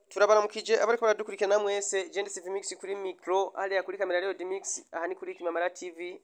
Turabaramukije abariko baradukurikirana mwese. Je ndi CV Mix kuri micro, hariya kuri kamera rero Mix. Aha ni kuri Kimamara TV.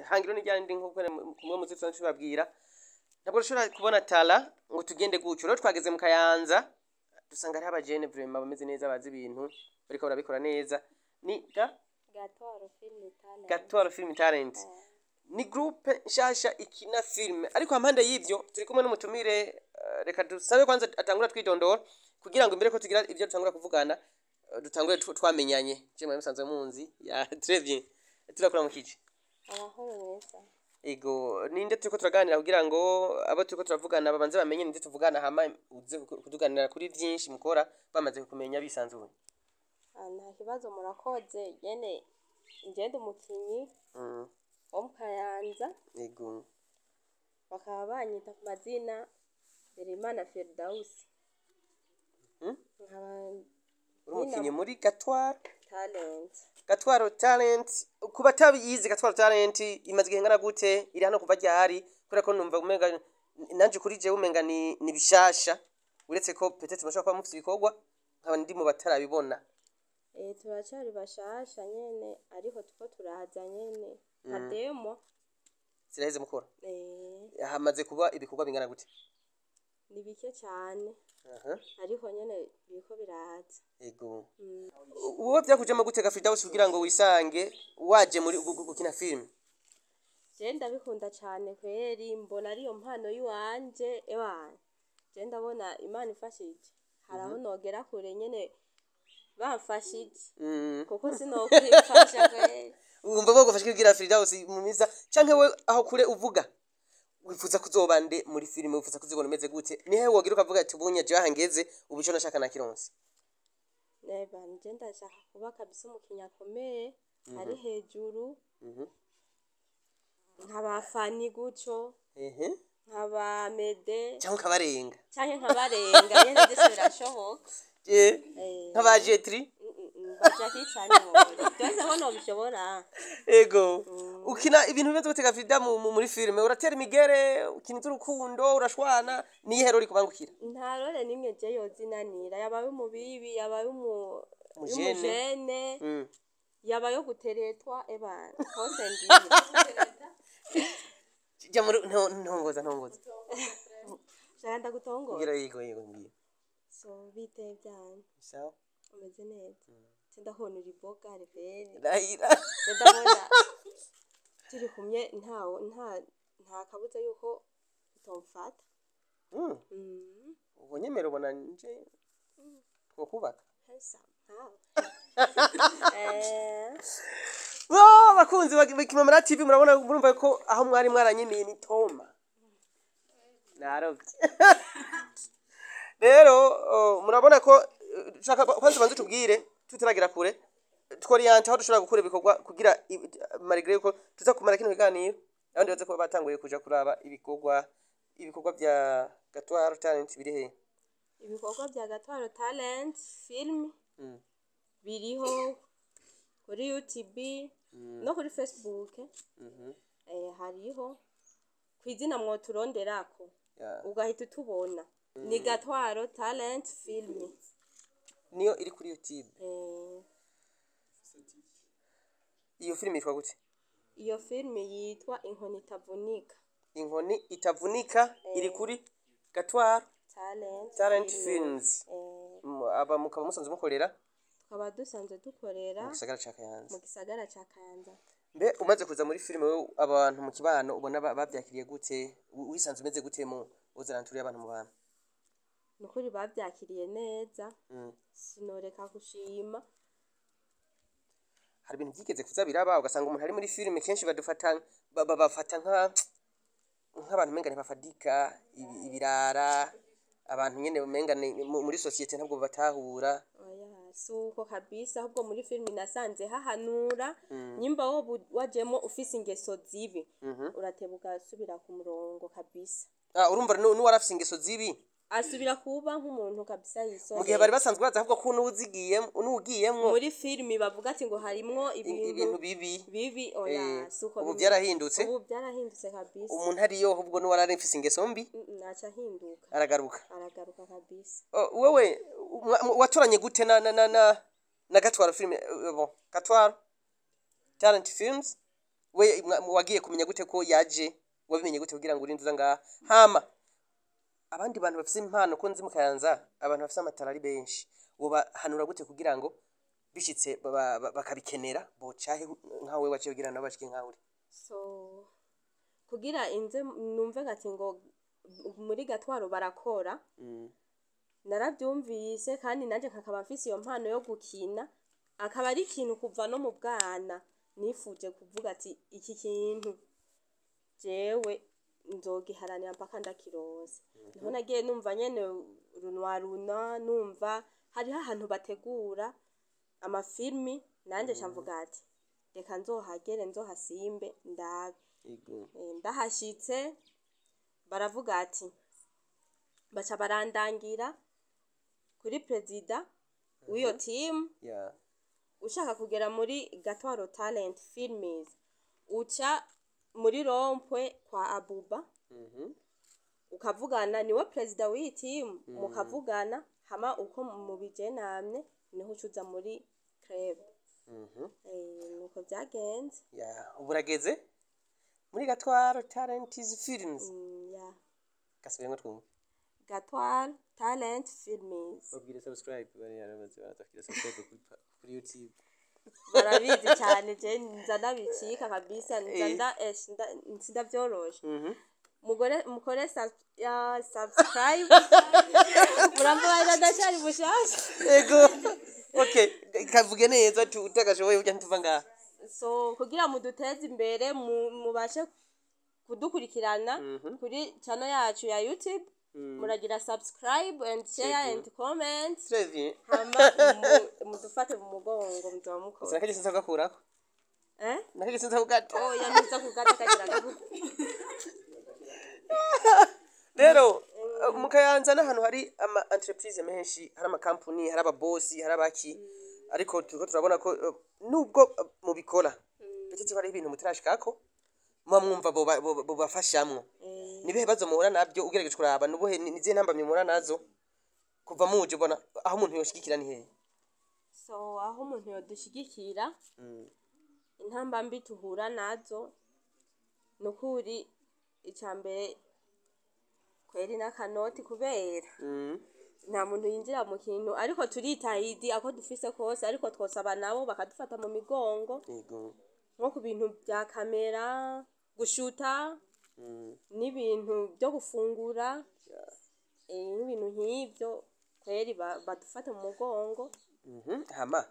Hangiro ni ryandi nkuko kumwe muzi tusanzwe tubabwira. Ntabwo dushobora kubona tala ngo tugende gutyo. Rero twageze mu Kayanza, dusanga hariho abajene vraiment bameze neza, bazi ibintu, bariko barabikora neza. Ni ga Gatwaro Film Talent. Gatwaro Film Talent ni groupe nshasha ikina film, ariko hampande y'ivyo turi kumwe n'umutumire. Reka dusabe kwanza atangura twidondora kugira ngo imbere ko tugira ivyo dutangura kuvugana, dutangure twamenyanye. Je mwari musanzwe munzi ya très bien. Turakuramukije. Amahoro meza. Ego, ninde turiko turaganira kugira ngo abo turiko turavugana babanze bamenye ninde tuvugana, hama uze kutuganira kuri vyinshi mukora bamaze kumenya bisanzuye? Ah, nta kibazo, murakoze. Nyene njye umukinyi wo mu Kayanza, bakaba banyita ku mazina Berimana Ferdausi. Nkaba Uri umukinyi muri Gatwaro Talent. Gatwaro Talent. Ku batabiyizi, Gatwaro Talent imaze igihe ingana gute? Iri hano kuva ryari? Kubera ko numva umenga nanje kuri jewe umenga ni bishasha, uretse ko peut-être mushobora kuba mufite ibikorwa nkaba ndi mu batarabibona. Eh, turacari bashasha nyene, ariko tuko turaza nyene nka demo. Ziraheze mukora? Eh. Hamaze kuba ibikorwa bingana gute? Ni bike cane, ariko nyene biriko biraza. Ego, uwo byakujemo gute Gafridawusi kugira ngo wisange waje muri gukina film? Je ndabikunda cane kweri, mbona ariyo mpano yiwanje. Ewana, je ndabona Imana ifashije hari aho nogera kure nyene bamfashije, kuko sinokwifasha kweri. Wumva bogufasha kugira Fridawusi mu misa, canke we aho kure uvuga wifuza kuzoba nde muri filime? Wifuza kuzibona umeze gute? Nihe wogira ukavuga ati: "Ubunye jewe aha ngeze ubu ico nashaka nakironse"? Neba nje ndashaka kuba kabisa umukinyi akomeye ari hejuru, nkaba Fani gutyo, nkaba Mede. Cyangwa ukabarenga. Canke nkabarenga nyene, vyose birashoboka. Eh. Nk'aba Jetri. Baja cane byose ho nobishobora. Ego, ukina ibintu bimeze gute Gafrida muri filime? Uratera imigere, ukina ivy'urukundo, urashwana? Niyihe role ikubangukira? Nta role nimwe je yozinanira, yaba umubibi, yaba Umujene. y'umujene, yaba yo guteretwa, ebana hose ndiyo. Jya muri ntongoza ntongoza. Shaka ndagutongora? Ngira yego yego, ngiye. So bite byanyu? Sawa. Umeze neza? Se ndabona uri bogare kweri. Rahira. Se ndabona turi kumwe nta kabuza yuko utomfata. Ubwo nyemera, ubona nje twokubaka? Handsome nkawe. Eh. Bo bakunzi ba Kimamara TV, murabona, murumva ko aho mwari mwaranyimiye ni Toma narovye. Rero murabona ko shaka kwanza banze tubwire tutaragira kure, tworiente aho dushobora gukora ibikorwa kugira malgré ko tuza kumara kino kiganiro abandi baze kuba batanguye kuja kuraba ibikorwa bya Gatwaro Talent biri he? Ibikorwa bya Gatwaro Talent Film biriho kuri YouTube no kuri Facebook. Hariho ku izina mwoturonderako, ugahita utubona, ni Gatwaro Talent Film. Niyo iri kuri YouTube? Eh. Iyo film yitwa gute? Iyo film yitwa Inkoni Itavunika. Inkoni Itavunika iri kuri Gatwaro Talent Talent Film. Films. Eh. Aba mukaba musanzwe mukorera Tukaba dusanzwe dukorera mu gisagara ca Kayanza. Mu gisagara ca Kayanza. Mbe umaze kuza muri filime wewe, abantu mu kibano ubona bavyakiriye gute? Wisanze umeze gute mu alentours y'abantu, mu bantu? Nukuri bavyakiriye neza, sinoreka gushima. Hari ibintu byigeze kuza biraba ugasanga umuntu ari muri filime, kenshi badufata bafata nk'abantu umenga ntibafadika, ibirara, abantu nyene umenga muri société ntabwo batahura? Oya, si uko kabisa. Ahubwo muri filime nasanze hahanura nyimba wo wajemo ufise ingeso zibi, urateba ugasubira ku murongo kabisa. Ah, urumva n'uwarafise ingeso zibi. Asubira kuba nk'umuntu kabisa. Mu gihe Yisoneye. bari basanzwe bazi ahubwo ko n'uwuzigiyemo, n'uwugiyemwo Muri filimi bavuga ati ngo harimwo ibintu ibintu bibi. Bibi, oya. Suko Ubu bimeze. byarahindutse. Ubu byarahindutse kabisa. Umuntu ariyo ahubwo n'uwarari mfise ingeso mbi Naca ahinduka. Aragaruka. Aragaruka kabisa. Oh, wewe watoranye gute na Gatwaro film, bon, Gatwaro Talent Films? We wagiye kumenya gute ko yaje? Wabimenye gute kugira ngo urinde uza ngaha? Hama abandi bantu bafise impano, ko nzi mu Kayanza abantu bafise amatara ari benshi, wobahanura gute kugira ngo bishitse bakabikenera bocahe nkawe waciye kugira nabo bashike nkawe uri? So kugira inze numve gati ngo muri Gatwaro barakora, narabyumvise, kandi nanjye nkakaba mfise iyo mpano yo gukina, akaba ari ikintu kuva no mu bwana nifuje kuvuga ati iki kintu jewe nzogiharanira mpaka ndakironse. Niho nagiye numva nyene runwa numva hariho ahantu bategura amafilmi, nanjye nca mvuga ati reka nzohagere, nzohasimbe ndabe. Ndahashitse baravuga ati, baca barandangira kuri perezida w'iyo timu. Ushaka kugera muri Gatwaro Talent Films uca muri rond-point kwa Abuba, ukavugana niwe perezida w'iyi timu, mukavugana, hama uko mubijenamye niho ucuza muri club. Nuko byagenze. Yeah. Ubu urageze muri Gatwaro Talent Films. Yeah. Gasubiremo twumve. Gatwaro Talent Films. Babwire subscribe, bariya bamaze baratubwira subscribe kuri YouTube. Barabizi cyane, je nza ndabicika kabisa, nza ndavyoroshe. Mugore mukore ya subscribe, murambabarira ndacyari mushasha. Ego, okay, kavuge neza tu utagashoboye ujya ntuva ngaha. So kugira muduteze imbere, mubashe kudukurikirana kuri channel yacu ya YouTube, muragira subscribe and share Yego. and comment. Très bien. Hama mudufate mu mugongo, muzoba mukora. Sinakajye sinza kugakurako. Eh. Nakajye sinza kugata. Oya, ntuza kugata, kagira gagufi. Rero mu Kayanza n'ahantu hari ama entreprise menshi, hari amakampuni, hari ababosi, hari abaki, ariko turiko turabona ko nubwo mubikora ndetse ko hari ibintu mutarashikako muba mwumva bobafashamwo. Nibihe bibazo muhura nabyo ugerageje kuraba? Nubuhe, nizihe ntambamyi muhura nazo kuva muje? Ubona aho umuntu yoshigikira ni hehe? So aho umuntu yodushigikira, intambambi tuhura nazo ni ukuri, icya mbere kweri n'akanoti, kubera nta muntu yinjira mu kintu, ariko turitahidi ako dufise kose, ariko twosaba nabo bakadufata mu migongo nko ku bintu bya kamera, gushuta, n'ibintu byo gufungura, n'ibintu nk'ibyo kweri badufate mu mugongo. Hama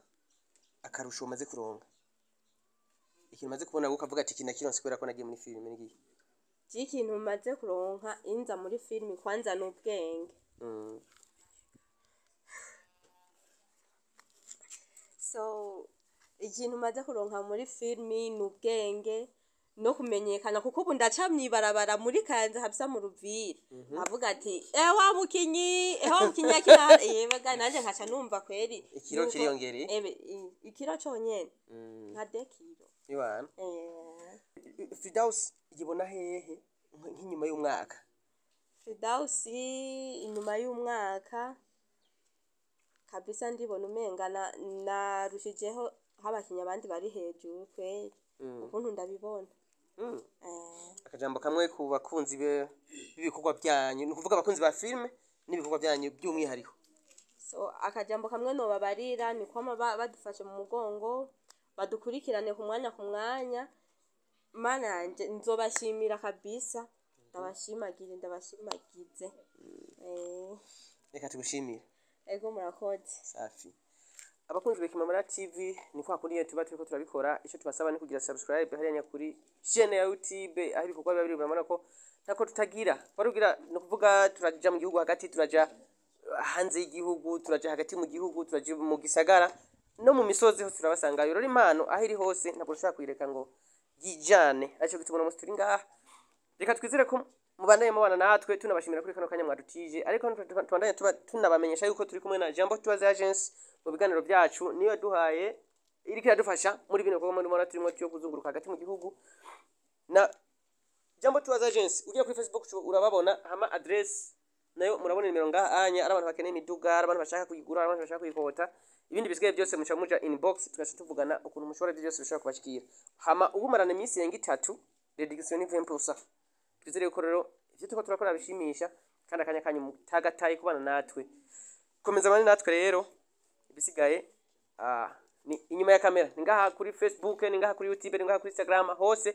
akarusho umaze kuronka, ikintu umaze kubona ukavuga ati iki nakironse kubera ko nagiye muri filime, n'igihe? Je ikintu maze kuronka inza muri filimi kwanza ni ubwenge. So ikintu maze kuronka muri filimi ni ubwenge no kumenyekana, kuko ubu ndaca mw'ibarabara muri Kayanza habisa mu Ruviri, avuga ati ewa mukinyi, ewa mukinyi akina, yebega nanje nkaca numva kweri Ikiro kiriyongereye. Ebe ikiro conyene nka 2 kilo. Iwana Fidaus yibona hehe nk'inyuma y'umwaka? Fidausi inyuma y'umwaka kabisa ndibona umenga narushijeho nk'abakinyi abandi bari hejuru kweri, ukuntu ndabibona. Akajambo kamwe ku bakunzi b'ibikorwa byanyu, ni ukuvuga abakunzi ba filime n'ibikorwa byanyu by'umwihariko. So akajambo kamwe nobabarira ni kwama badufashe mu mugongo, badukurikirane ku mwanya ku mwanya. Mana yanje, nzobashimira kabisa, ndabashimagire, ndabashimagize. Reka tugushimire. Ego, murakoze. Safi. Abakunzi ba Kimamara TV, ni kwa kundi nyene tuba turiko turabikora. Icyo tubasaba ni kugira subscribe hariya nyakuri chaîne ya YouTube, aho ibikorwa biba biri. Urabona ko ntako tutagira barugira, ni ukuvuga turaja mu gihugu hagati, turaja hanze y'igihugu, turaja hagati mu gihugu, turaja mu gisagara no mu misozi hose turabasangayo. Rero impano aho iri hose ntabwo dushobora kuyireka ngo yijane, aricyo gituma uno munsi turi ngaha. Reka twizere ko Mubandanye mubana natwe, tunabashimira kuri kano kanya mwadutije, ariko tubandanye tuba tunabamenyesha yuko turi kumwe na Jambo Tours Agency mu biganiro byacu. Niyo yaduhaye, iriko iradufasha muri bino bikorwa mubona turimo cyo kuzunguruka hagati mu gihugu. Na Jambo Tours Agency, ugiye kuri Facebook urababona, hama address nayo murabona, nimero ngaha anya. Ari abantu bakeneye imiduga, ari abantu bashaka kuyigura, ari abantu bashaka kuyikota, ibindi bisigaye byose muca muja inbox, tugaca tuvugana ukuntu mushobora ibyo byose bishobora kubashikira. Hama ubumarana iminsi irenga 3, réduction ni 20%. Twizere yuko rero ivyo turiko turakora bishimisha, kandi akanya kanyu mutagataye kubana natwe. Komeza bane natwe rero, ibisigaye ni inyuma ya kamera, ni ngaha kuri Facebook, ni ngaha kuri YouTube, ni ngaha kuri Instagram, hose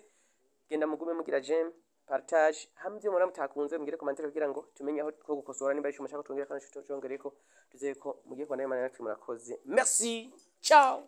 genda mugume mugira j'aime, partage, hamwe ibyo mubona mutakunze mugire commentaire kugira ngo tumenye aho two gukosora, nimba ari ico mushaka twongera kandi congereko. Twizeye ko mugiye kubana natwe. Murakoze, merci, ciao.